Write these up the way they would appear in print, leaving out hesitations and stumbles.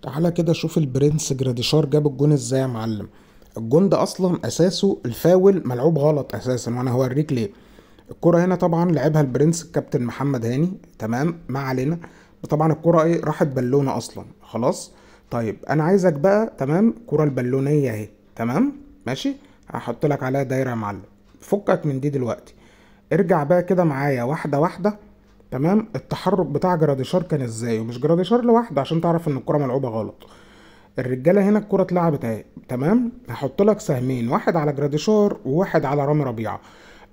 تعالى كده شوف البرنس جراديشار جاب الجون ازاي يا معلم. الجون ده اصلا اساسه الفاول ملعوب غلط اساسا، وانا هوريك ليه. الكرة هنا طبعا لعبها البرنس الكابتن محمد هاني، تمام، ما علينا. طبعا الكرة ايه، راحت بالونه اصلا، خلاص. طيب انا عايزك بقى، تمام، الكرة البالونية اهي، تمام، ماشي، هحط لك عليها دايرة يا معلم. فكك من دي دلوقتي، ارجع بقى كده معايا واحدة واحدة، تمام. التحرك بتاع جراديشار كان ازاي، ومش جراديشار لوحده عشان تعرف ان الكرة ملعوبة غلط. الرجالة هنا الكرة اتلعبت اهي، تمام. هحط لك سهمين، واحد على جراديشار وواحد على رامي ربيعة.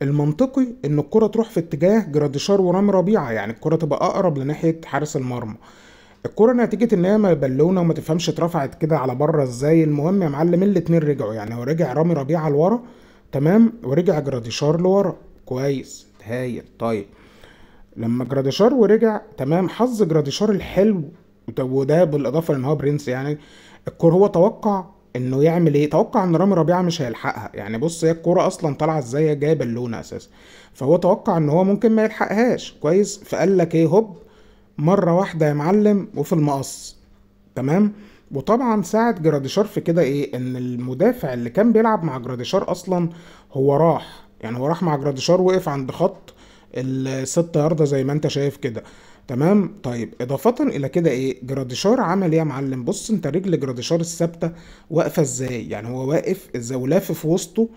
المنطقي ان الكرة تروح في اتجاه جراديشار ورامي ربيعة، يعني الكرة تبقى اقرب لناحية حارس المرمى. الكرة نتيجة ان هي بالونة وما تفهمش اترفعت كده على بره ازاي. المهم يا معلم الاتنين رجعوا، يعني هو رجع رامي ربيعة لورا، تمام، ورجع جراديشار لورا، كويس، هايل. طيب لما جراديشار ورجع، تمام، حظ جراديشار الحلو، وده بالاضافة لان هو برنس يعني، الكورة هو توقع انه يعمل ايه، توقع ان رامي ربيعة مش هيلحقها. يعني بص هي الكورة اصلا طالعه ازاي، جاية بالونه اساسا، فهو توقع ان هو ممكن ما يلحقهاش، كويس. فقال لك ايه، هوب مرة واحدة يا معلم وفي المقص، تمام. وطبعا ساعد جراديشار في كده ايه، ان المدافع اللي كان بيلعب مع جراديشار اصلا هو راح، يعني هو راح مع جراديشار وقف عند خط ال6 ياردة زي ما انت شايف كده، تمام. طيب اضافه الى كده ايه، جراديشار عمل ايه يا معلم؟ بص انت رجل جراديشار الثابتة واقفة ازاي، يعني هو واقف ازاي ولافف وسطه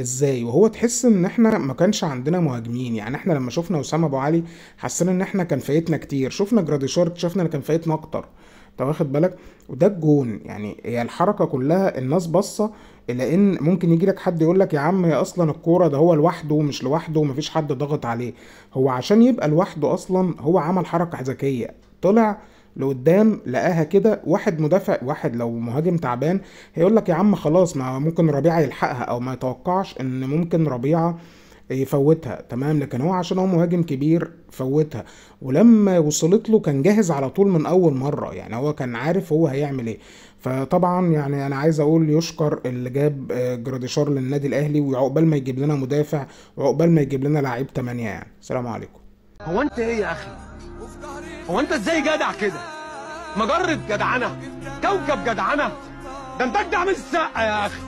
ازاي، وهو تحس ان احنا ما كانش عندنا مهاجمين. يعني احنا لما شفنا وسام ابو علي حسينا ان احنا كان فايتنا كتير، شفنا جراديشار شفنا ان كان فايتنا اكتر، انت واخد بالك؟ وده الجون، يعني هي الحركة كلها الناس باصة الى ان ممكن يجي لك حد يقول لك يا عم هي اصلا الكورة ده هو لوحده ومش لوحده ومفيش حد ضغط عليه. هو عشان يبقى لوحده اصلا هو عمل حركة ذكية، طلع لقدام لقاها كده، واحد مدافع واحد لو مهاجم تعبان هيقول لك يا عم خلاص ما ممكن ربيعة يلحقها، او ما يتوقعش ان ممكن ربيعة يفوتها، تمام. لكن هو عشان هو مهاجم كبير فوتها، ولما وصلت له كان جاهز على طول من اول مرة، يعني هو كان عارف هو هيعمل ايه. فطبعا يعني انا عايز اقول يشكر اللي جاب جراديشار للنادي الاهلي، وعقبال ما يجيب لنا مدافع، وعقبال ما يجيب لنا لعيب 8 يعني. السلام عليكم. هو انت ايه يا اخي؟ هو انت ازاي جدع كده؟ مجرة جدعنة، كوكب جدعنة، ده انت اجدع من السقا يا اخي.